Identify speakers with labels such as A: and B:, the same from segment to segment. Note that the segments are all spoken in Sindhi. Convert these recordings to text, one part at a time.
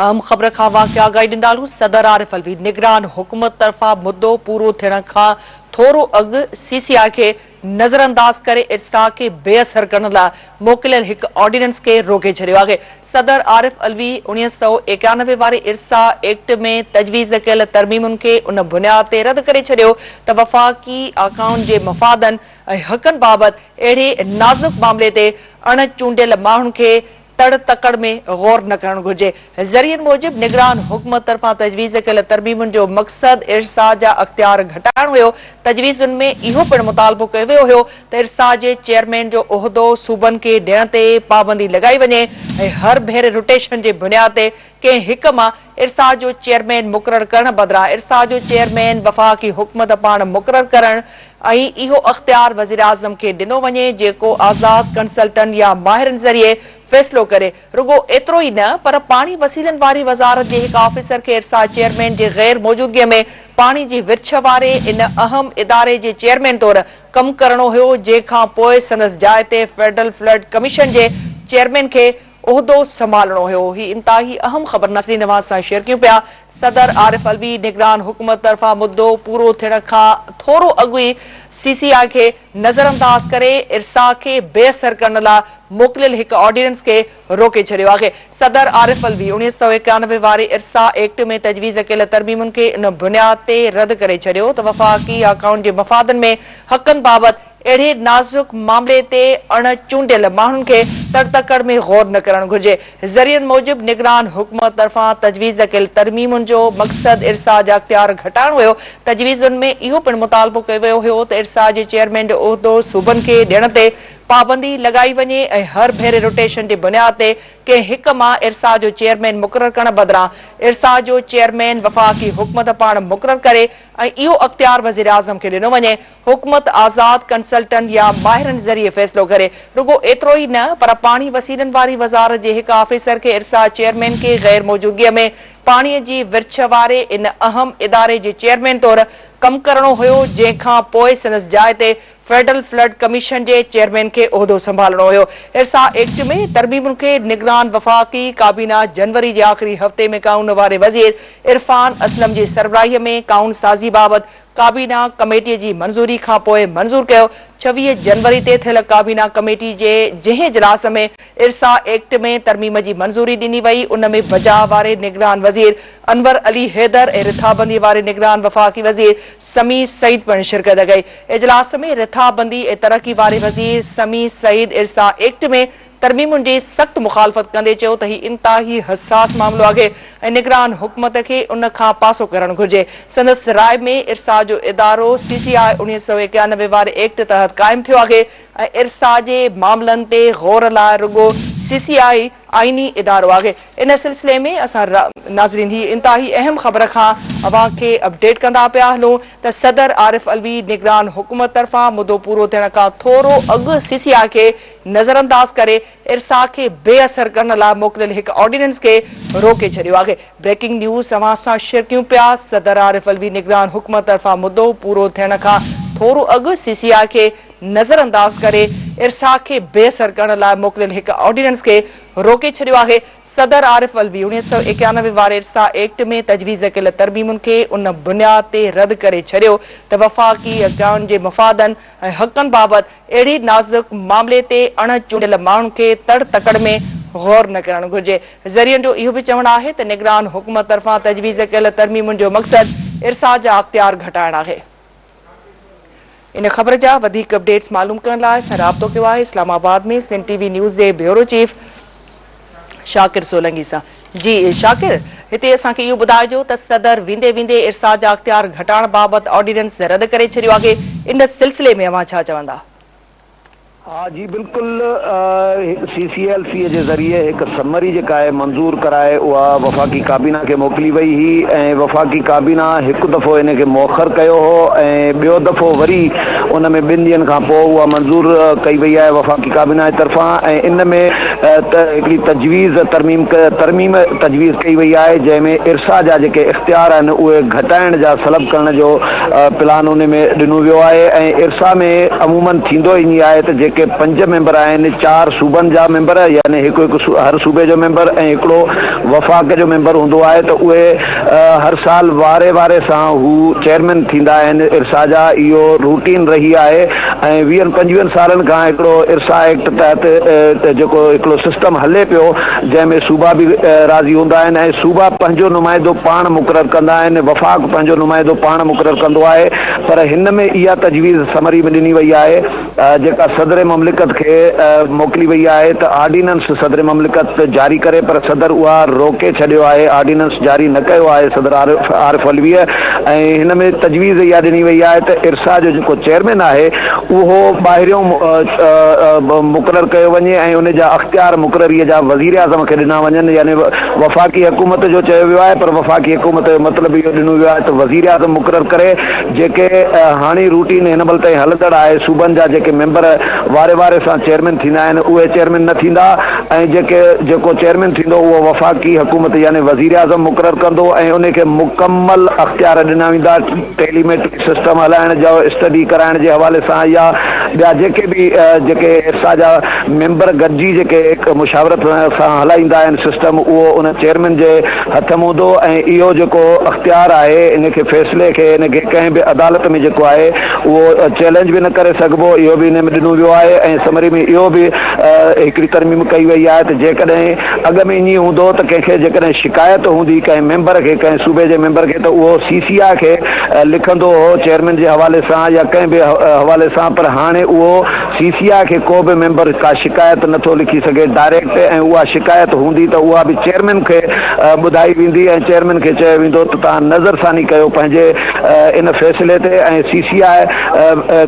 A: اهم خبر کان اوهان کي آگاهي ڏيندا هلون، صدر عارف علوي نگران حڪومت طرفان مدو پورو ٿيڻ کان ٿورو اڳ سي سي آء کي نظرانداز ڪري ارسا کي بي اثر ڪرڻ لاء موڪليل هڪ آرڊيننس کي روڪي ڇڏيو آهي. صدر عارف علوي 1991 واري ارسا ايڪٽ ۾ تجويز ڪيل ترميمن کي ان بنياد تي رد ڪري ڇڏيو ته وفاقي آقائن جي مفادن ۽ حقن بابت اهڙي نازڪ معاملي تي اڻ چونڊيل ماڻهن کي تڙ تڪڙ ۾ غور نه ڪرڻ گهرجي. ذريعن موجب نگران حڪومت طرفان تجويز ڪيل ترميمن جو مقصد ارسا جا اختيار گهٽائڻ هيو. تجويزن ۾ اهو پڻ مطالبو ڪيو ويو هيو ته ارسا جي چيئرمين جو عهدو صوبن کي ڏيڻ تي پابندي لڳائي وڃي ۽ هر ڀيري روٽيشن جي بنياد تي ڪنهن هڪ مان ارسا جو چيئرمين مقرر ڪرڻ بدران ارسا جو چيئرمين وفاقي حڪومت پاڻ مقرر ڪرڻ ۽ اهو اختيار وزيراعظم کي ڏنو وڃي جيڪو آزاد ڪنسلٽنٽ يا ماهرن ذريعي فيصلو ڪري. رڳو ايترو ئي نه پر پاڻي وسيلن واري وزارت جي هڪ آفيسر کي ارسا چيئرمين جي غير موجودگي ۾ پاڻي جي ورڇ واري ان اهم اداري جي چيئرمين طور ڪم ڪرڻو هيو جنهن کان پوء سندس جاء تي فيڊرل فلڊ ڪميشن جي چيئرمين کي عهدو سنڀالڻو هيو. هي انتهائي اهم خبر ناظرين اوهان سان شيئر ڪيون پيا. صدر عارف علوي نگران حڪومت طرفان مدو پورو ٿيڻ کان ٿورو اڳ ئي سي سي آء کي نظرانداز ڪري ارسا کي بي اثر ڪرڻ لاء موڪليل هڪ آرڊيننس کي روڪي ڇڏيو آهي. صدر عارف علوي 1991 واري ارسا ايڪٽ ۾ تجويز ڪيل ترميمن کي ان بنياد تي رد ڪري ڇڏيو ته وفاقي آقائن جي مفادن ۾ حقن بابت اهڙي نازڪ معاملي تي اڻ چونڊيل ماڻهن کي تڙتڪڙ ۾ غور نه ڪرڻ گهرجي. ذريعن موجب نگران حڪومت طرفان تجويز ڪيل ترميمن جو مقصد ارسا جا اختيار گهٽائڻ هيو. تجويزن ۾ اهو پڻ مطالبو ڪيو ويو هيو ته ارسا جي چيئرمين جو عهدو صوبن کي ڏيڻ تي پابندي لڳائي وڃي ۽ هر ڀيري روٽيشن جي بنياد تي ڪنهن هڪ مان ارسا جو چيئرمين مقرر ڪرڻ بدران ارسا جو چيئرمين وفاقي حڪومت پاڻ مقرر ڪري ۽ اهو اختيار وزيراعظم کي ڏنو وڃي. حڪومت آزاد ڪنسلٽنٽ يا ماهرن ذريعي فيصلو ڪري. رڳو ايترو ئي نه پر پاڻي وسيلن واري وزارت جي هڪ آفيسر کي ارسا چيئرمين کي غير موجودگي ۾ پاڻي جي ورڇ واري ان اهم اداري جي چيئرمين طور ڪم ڪرڻو هيو جنهن کان پوء سندس جاء تي فيڊرل فلڊ ڪميشن جي چيئرمين کي عهدو سنڀالڻو هيو. ارسا ايڪٽ ۾ ترميمن کي نگران وفاقي ڪابينا جنوري جي آخري هفتي ۾ قانون واري وزير عرفان اسلم جي سربراهي ۾ قانون سازي بابت ڪابينا ڪميٽي جي منظوري کانپوء منظور ڪيو. 26 جنوري تي ٿيل ڪابينا ڪميٽي جي جنهن اجلاس ۾ ارسا ايڪٽ ۾ ترميم جي منظوري ڏني وئي ان ۾ بچاء واري نگران وزير انور علي حيدر ۽ رٿابندي واري نگران وفاقي وزير سميع سعيد پڻ شرڪت ڪئي. اجلاس ۾ رٿابندي ۽ ترقي واري وزير سميع سعيد ارسا ايڪٽ ۾ ترميمن جي سخت مخالفت ڪندي چيو ته هي انتهائي حساس معاملو آهي ۽ نگران حڪومت کي ان کان پاسو ڪرڻ گهرجي. سندس راء ۾ ارسا جو ادارو سي سي آء 1991 واري ايڪٽ تحت قائم ٿيو آهي ۽ ارسا جي معاملن تي غور لاء رڳو سي سي آء ئي آئيني ادارو آهي. ان سلسلي ۾ اسان ناظرين هي انتهائي اهم خبر کان اوهان کي اپڊيٽ ڪندا پيا هلون ته صدر عارف علوي نگران حڪومت طرفان مدو پورو ٿيڻ کان ٿورو اڳ سي سي آء کي نظرانداز ڪري ارسا کي بي اثر ڪرڻ لاء موڪليل هڪ آرڊيننس کي روڪي ڇڏيو آهي. بريڪنگ نيوز اوهان سان شيئر ڪيون پيا، صدر عارف علوي نگران حڪومت طرفان مدو پورو ٿيڻ کان ٿورو اڳ سي سي آء کي نظرانداز ڪري ارسا کي بي اثر ڪرڻ لاء موڪليل هڪ آرڊيننس کي روڪي ڇڏيو آهي. صدر عارف علوي 1991 واري ارسا ايڪٽ ۾ تجويز ڪيل ترميمن کي ان بنياد تي رد ڪري ڇڏيو ته وفاقي اڪائن جي مفادن ۽ حقن بابت اهڙي نازڪ معاملي تي اڻ چونڊيل ماڻهن کي تڙ تڪڙ ۾ غور نه ڪرڻ گهرجي. ذريعن جو اهو به چوڻ آهي ته نگران حڪومت طرفان تجويز ڪيل ترميمن جو مقصد ارسا جا اختيار گهٽائڻ آهي. ان خبر جا وڌيڪ اپڊيٽس معلوم ڪرڻ لاء اسان رابطو ڪيو آهي اسلام آباد ۾ سنڌ ٽي وي نيوز جي بيورو چيف شاڪر سولنگي سان. جي شاڪر هتي اسان کي اهو ٻڌائجو ته صدر ويندي ويندي ارسا جا اختيار گهٽائڻ بابت آرڊيننس رد ڪري ڇڏيو آهي ان سلسلي ۾ اوهان ڇا چوندا؟
B: ها جي بلڪل سي سي ايل سي جي ذريعي هڪ سمري جيڪا آهي منظور ڪرائي اها وفاقي ڪابينا کي موڪلي وئي هئي ۽ وفاقي ڪابينا هڪ دفعو ان کي موخر ڪيو هو ۽ ٻيو دفعو وري ان ۾ ٻن ڏينهن کان پوء اها منظور ڪئي وئي آهي وفاقي ڪابينا جي طرفان ۽ ان ۾ ته هڪڙي تجويز ترميم ترميم تجويز ڪئي وئي آهي جنهن ۾ ارسا جا جيڪي اختيار آهن اهي گهٽائڻ جا سلب ڪرڻ جو پلان ان ۾ ڏنو ويو آهي ۽ ارسا ۾ عموماً ٿيندو ائين آهي ته جيڪي. جيڪي پنج ميمبر آهن چار صوبن جا ميمبر يعني هڪ هڪ هر صوبي جو ميمبر ۽ هڪڙو وفاق جو ميمبر هوندو آهي ته اهي هر سال واري واري سان هو چيئرمين ٿيندا آهن ارسا جا اهو روٽين رهي آهي ۽ ويهن پنجويهن سالن کان هڪڙو ارسا ايڪٽ تحت جيڪو هڪڙو سسٽم هلي پيو جنهن ۾ صوبا به راضي هوندا آهن ۽ صوبا پنهنجو نمائندو پاڻ مقرر ڪندا آهن وفاق پنهنجو نمائندو پاڻ مقرر ڪندو آهي پر هن ۾ اها تجويز سمري ۾ ڏني وئي آهي جيڪا صدر مملڪت کي موڪلي وئي آهي ته آرڊيننس صدر مملڪت جاري ڪري پر صدر اها روڪي ڇڏيو آهي آرڊيننس جاري نه ڪيو آهي صدر عارف علويء ۽ هن ۾ تجويز اها ڏني وئي آهي ته ارسا جو جيڪو چيئرمين آهي اهو ٻاهريون مقرر ڪيو وڃي ۽ ان جا اختيار مقرريء جا وزيراعظم کي ڏنا وڃن يعني وفاقي حڪومت جو چيو ويو آهي پر وفاقي حڪومت جو مطلب اهو ڏنو ويو آهي ته وزيراعظم مقرر ڪري جيڪي هاڻي روٽين هن مهل تائين هلندڙ آهي صوبن جا جيڪي ميمبر واري واري سان چيئرمين ٿيندا آهن اهي چيئرمين نه ٿيندا ۽ جيڪي جيڪو چيئرمين ٿيندو اهو وفاقي حڪومت يعني وزيراعظم مقرر ڪندو ۽ ان کي مڪمل اختيار ڏنا ويندا ٽيلي ميٽرڪ سسٽم هلائڻ جو اسٽڊي ڪرائڻ جي حوالي سان يا ٻيا جيڪي به جيڪي ارسا جا ميمبر گڏجي جيڪي هڪ مشاورت سان هلائيندا آهن سسٽم اهو ان چيئرمين جي هٿ ۾ هوندو ۽ اهو جيڪو اختيار آهي ان کي فيصلي کي ان کي ڪنهن به عدالت ۾ جيڪو آهي اهو چئلينج به نه ڪري سگهبو اهو به ان ۾ ڏنو ويو آهي ۽ سمري ۾ اهو به هڪڙي ترميم ڪئي وئي آهي ته جيڪڏهن اڳ ۾ ائين هوندو ته ڪنهن کي جيڪڏهن شڪايت هوندي ڪنهن ميمبر کي ڪنهن صوبي جي ميمبر کي ته اهو سي سي آء کي لکندو هو چيئرمين جي حوالي سان يا ڪنهن به حوالي سان پر هاڻي اهو سي سي آء کي ڪو به ميمبر ڪا شڪايت نه ٿو لکي سگهي ڊائريڪٽ ۽ اها شڪايت هوندي ته اها به چيئرمين کي ٻڌائي ويندي ۽ چيئرمين کي چيو ويندو ته توهان نظرثاني ڪيو پنهنجي ان فيصلي تي ۽ سي سي آء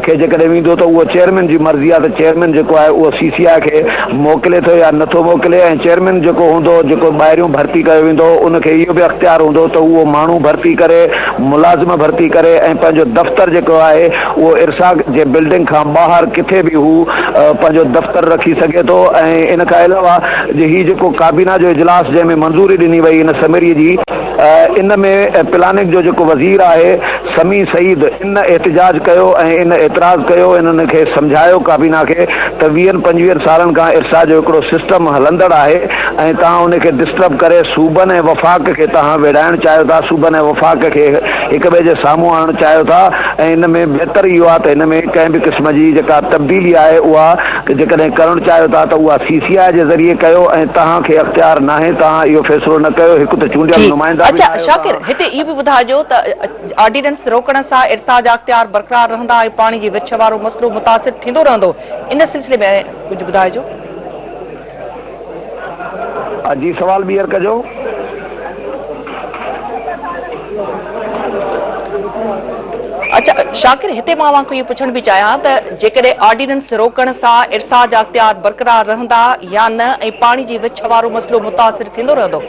B: کي جيڪڏهن ويندو ته اهو چيئرمين جي مرضي آهي ته چيئرمين جيڪو آهي اهو سي سي آء کي موڪلي ٿو يا نه ٿو موڪلي ۽ چيئرمين جيڪو هوندو جيڪو ٻاهريون ڀرتي ڪيو ويندو ان کي اهو به اختيار هوندو ته اهو ماڻهو ڀرتي ڪري ملازم ڀرتي ڪري ۽ پنهنجو دفتر جيڪو آهي اهو ارسا جي بلڊنگ کان ٻاهر ڪٿي به هو پنهنجو دفتر رکي سگهي ٿو ۽ ان کان علاوه جي هي جيڪو ڪابينا جو اجلاس جنهن ۾ منظوري ڏني وئي ان سمري جي ان ۾ پلاننگ جو جيڪو وزير آهي سميع سعيد ان احتجاج ڪيو ۽ ان اعتراض ڪيو انهن کي سمجهايو ڪابينا کي ته ويهن پنجويهن سالن کان ارسا جو هڪڙو سسٽم هلندڙ آهي ۽ توهان ان کي ڊسٽرب ڪري صوبن ۽ وفاق کي توهان ويڙهائڻ چاهيو ٿا صوبن ۽ وفاق کي هڪ ٻئي جي سامهون آڻڻ چاهيو ٿا ۽ ان ۾ بهتر اهو آهي ته هن ۾ ڪنهن به قسم جي جيڪا تبديلي آهي اها جيڪڏهن ڪرڻ چاهيو ٿا ته اها سي سي آء جي ذريعي ڪيو ۽ توهان کي اختيار ناهي توهان اهو فيصلو نه ڪيو هڪ ته چونڊيل
A: ٺيڪ
B: نمائندا به
A: اڇا
B: ناهيو
A: شاڪر
B: توهان.
A: هتي اهو به ٻڌائجو ته آرڊيننس روڪڻ سان ارسا جا اختيار برقرار رهندا ۽ پاڻي جي ورڇ وارو مسئلو متاثر ٿيندو رهندو ان سلسلي ۾ ڪجهه ٻڌائجو.
B: جي سوال ٻيهر ڪجو.
A: اڇا شاڪر هتي مان اوهان کان اهو پڇڻ به چاهيان ته جيڪڏهن آرڊيننس روڪڻ سان ارسا جا اختيار برقرار رهندا يا نه ۽ پاڻي جي وڇ وارو مسئلو متاثر ٿيندو رهندو؟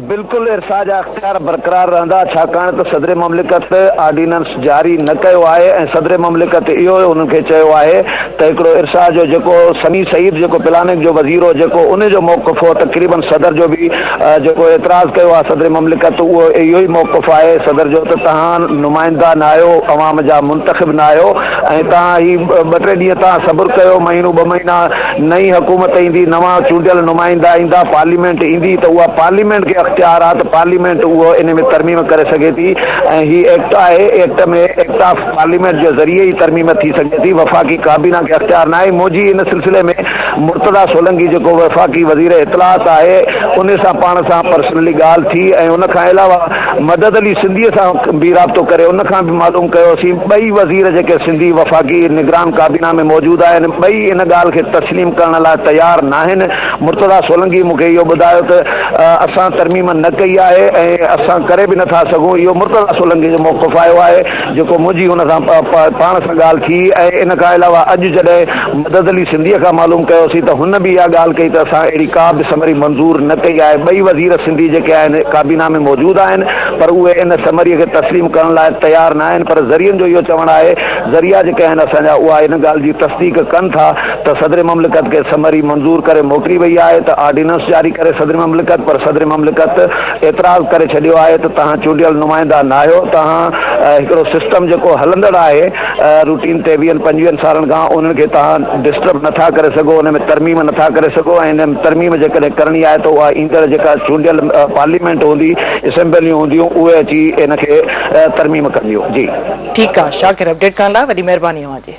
B: بلڪل ارسا جا اختيار برقرار رهندا ڇاڪاڻ ته صدر مملڪت آرڊيننس جاري نه ڪيو آهي ۽ صدر مملڪت اهو انهن کي چيو آهي ته هڪڙو ارسا جو جيڪو سميع سعيد جيڪو پلاننگ جو وزير هو جيڪو ان جو موقف هو تقريبن صدر جو به جيڪو اعتراض ڪيو آهي صدر مملڪت اهو اهو ئي موقف آهي صدر جو ته توهان نمائندا نه آهيو عوام جا منتخب نه آهيو ۽ توهان هي ٻه ٽي ڏينهن توهان صبر ڪيو مهينو ٻه مهينا نئين حڪومت ايندي، نوان چونڊيل نمائندا ايندا، پارليمينٽ ايندي ته اها پارليمينٽ کي اختيار آهي ته پارليمينٽ اهو ان ۾ ترميم ڪري سگهي ٿي ۽ هي ايڪٽ آهي، ايڪٽ ۾ ايڪٽ آف پارليمينٽ جي ذريعي ئي ترميم ٿي سگهي ٿي، وفاقي ڪابينا کي اختيار ناهي، منهنجي ان سلسلي ۾ مرتضيٰ سولنگي جيڪو وفاقي وزير اطلاعات آهي ان سان پاڻ سان پرسنلي ڳالهه ٿي ۽ ان کان علاوه مدد علي سنڌيء سان به رابطو ڪري ان کان به معلوم ڪيوسين. ٻئي وزير جيڪي سنڌي وفاقي نگران ڪابينا ۾ موجود آهن، ٻئي ان ڳالهه کي تسليم ڪرڻ لاء تيار ناهن. مرتضيٰ سولنگي مون کي اهو ٻڌايو ته اسان ترميم نه ڪئي آهي ۽ اسان ڪري به نٿا سگهون. اهو مرتضيٰ سولنگي جو موقف آيو آهي، جيڪو منهنجي هن سان پاڻ سان ڳالهه ٿي ۽ ان کان علاوه اڄ جڏهن مدد علي سنڌيء کان معلوم ڪيوسين ته هن به اها ڳالهه ڪئي ته اسان اهڙي ڪا به سمري منظور نه ڪئي آهي. ٻئي وزير سنڌي جيڪي آهن ڪابينا ۾ موجود آهن پر اهي ان سمريء کي تسليم ڪرڻ لاء تيار نه آهن پر ذريعن جو اهو چوڻ آهي ذريعا جيڪي آهن اسان جا اها ان ڳالهه جي تصديق ڪن ٿا ته صدر مملڪت کي سمري منظور ڪري موڪلي وئي آهي ته آرڊيننس جاري ڪري صدر مملڪت پر صدر مملڪت. عدالت اعتراض ڪري ڇڏيو آهي ته توهان چونڊيل نمائندا ناهيو، توهان هڪڙو سسٽم جيڪو هلندڙ آهي روٽين تي ويهن پنجويهن سالن کان انهن کي توهان ڊسٽرب نٿا ڪري سگهو، ان ۾ ترميم نٿا ڪري سگهو ۽ ان ۾ ترميم جيڪڏهن ڪرڻي آهي ته اها ايندڙ جيڪا چونڊيل پارليامينٽ هوندي، اسيمبليون هونديون اهي اچي ان کي ترميم ڪنديون. جي.
A: ٺيڪ آ شاڪر اپڊيٽ ڪرڻ لاء وڏي مهرباني اوهان جي.